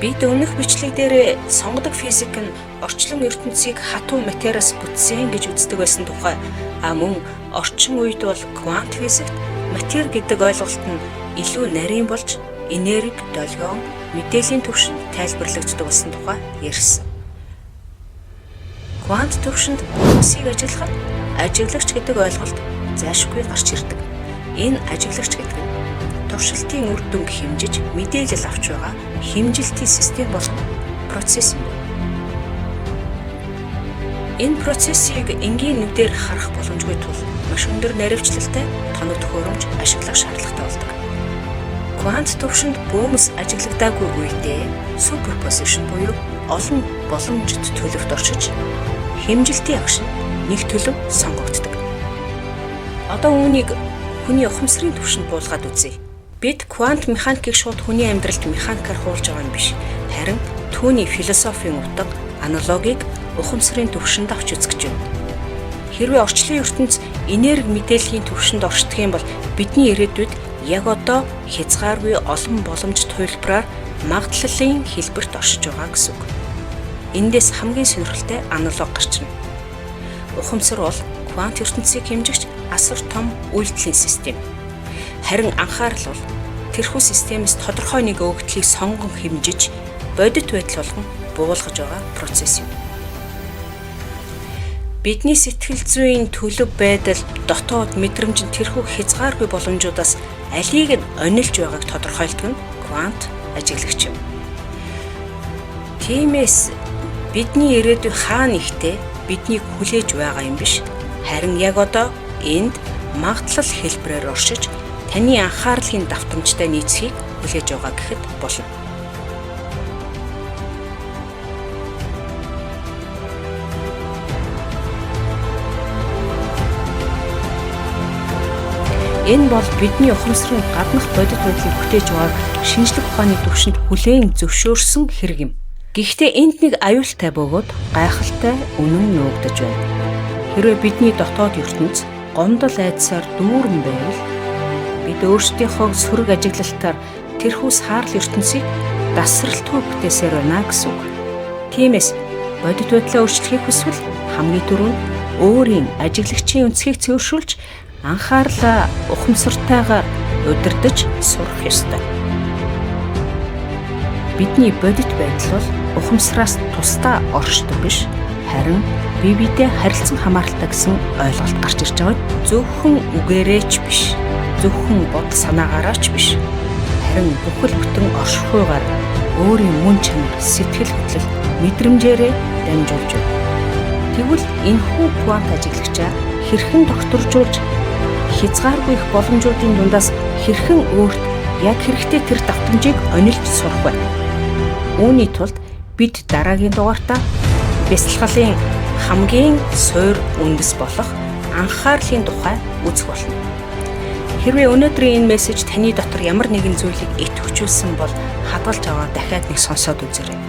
Бид өмнөх бичлэг дээр сонгодог физик нь орчлон ертөнцийг хатуу материас бүтсэн гэж үздэг байсан тухай, мөн орчин үед бол квант физикт матер гэдэг ойлголт нь илүү нарийн болж энерги, долгион, мэдээллийн түвшинд тайлбарлагддаг болсон тухай ярьсан. Квант түвшинд бөөмсийг ажиглахад ажиглагч гэдэг ойлголт зайлшгүй гарч ирдэг. Энэ ажиглагч гэдэг нь туршилтын үр дүнг хэмжиж мэдээлэл авч байгаа хэмжилтийн систем болон процесс юм. Энэ процессыг энгийн нүдээр харах боломжгүй тул маш өндөр наривчлалтай тоног төхөөрөмж ашиглах шаардлагатай болдог. Квант түвшинд бөөмс ажиглагдаагүй үедээ суперпозишн буюу олон боломжит төлөвт оршиж хэмжилтийн агш нь нэг төлөв сонгогддог. Одоо үүнийг хүний ухамсарын түвшинд буулгаад үзье. Бид квант механикийг шууд хүний амьдралд механикаар хуулж байгаа юм биш. Харин түүний философийн утга, аналогийг ухамсарын түвшинд авч үзэх гэж байна. Хэрвээ орчлон ертөнц энерги мэдээллийн түвшинд оршдог юм бол бидний ирээдүйд яг одоо хязгааргүй олон боломж туйлбараар магадлалын хэлбэрт оршиж байгаа гэсэн үг. Эндээс хамгийн сонирхолтой аналог гарч ирнэ. Ухамсар бол квант ертөнцийг хэмжигч асар том үйлдэлийн систем. Харин анхаарал бол тэрхүү системээс тодорхой нэг өгөгдлийг сонгон хэмжиж бодит байдал болгон буулгаж байгаа процесс юм. Бидний сэтгэл зүйн төлөв байдал, дотоод мэдрэмж нь тэрхүү хязгааргүй боломжуудаас алийг нь онилж байгааг тодорхойлдог нь квант ажиглагч юм. Тиймээс бидний ирээдүй хаа нэгтээ биднийг хүлээж байгаа юм биш. Харин яг одоо энд магадлал хэлбэрээр оршиж таны анхаарлын давтамжтай нийцхийг хүлээж байгаа гэхэд болно. Энэ бол бидний ухамсарын гаднах бодит байдлыг бүтээж байгааг шинжлэх ухааны түвшинд хүлээн зөвшөөрсөн хэрэг юм. Гэхдээ энд нэг аюултай бөгөөд гайхалтай үнэн нуугдаж байна. Хэрвээ бидний дотоод ертөнц гомдол айдсаар дүүрэн байвал бид өөрсдийнхөө сөрөг ажиглалтаар тэрхүү саарл ертөнцийг дасралтгүй бүтээсээр байна гэсэн үг. Тиймээс бодит байдлаа өөрчлөхийг хүсвэл хамгийн түрүүнд өөрийн ажиглагчийн өнцгийг цэвэршүүлж анхаарлаа ухамсартайгаар удирдах сурах ёстой. Бидний бодит байдал бол ухамсараас тусдаа оршдог биш, харин бие биедээ харилцан хамааралтай гэсэн ойлголт гарч ирж байгаа. Зөвхөн үгээрээ ч биш, зөвхөн бодол санаагаараа ч биш, харин бүхэл бүтэн оршихуйгаар өөрийн мөн чанар, сэтгэл хөдлөл, мэдрэмжээрээ дамжуулж байна. Тэгвэл энэхүү квант ажиглагчаа хэрхэн докторжуулж хязгааргүй их боломжуудын дундаас хэрхэн өөрт яг хэрэгтэй тэр давтамжийг онилж сурах вэ? Үүний тулд бид дараагийн дугаартаа бясалгалын хамгийн суур үндэс болох анхаарлын тухай үзэх болно. Хэрвээ өнөөдрийн энэ мессеж таны дотор ямар нэгэн зүйлийг идэвхжүүлсэн бол хадгалж аваад дахиад нэг сонсоод үзээрэй.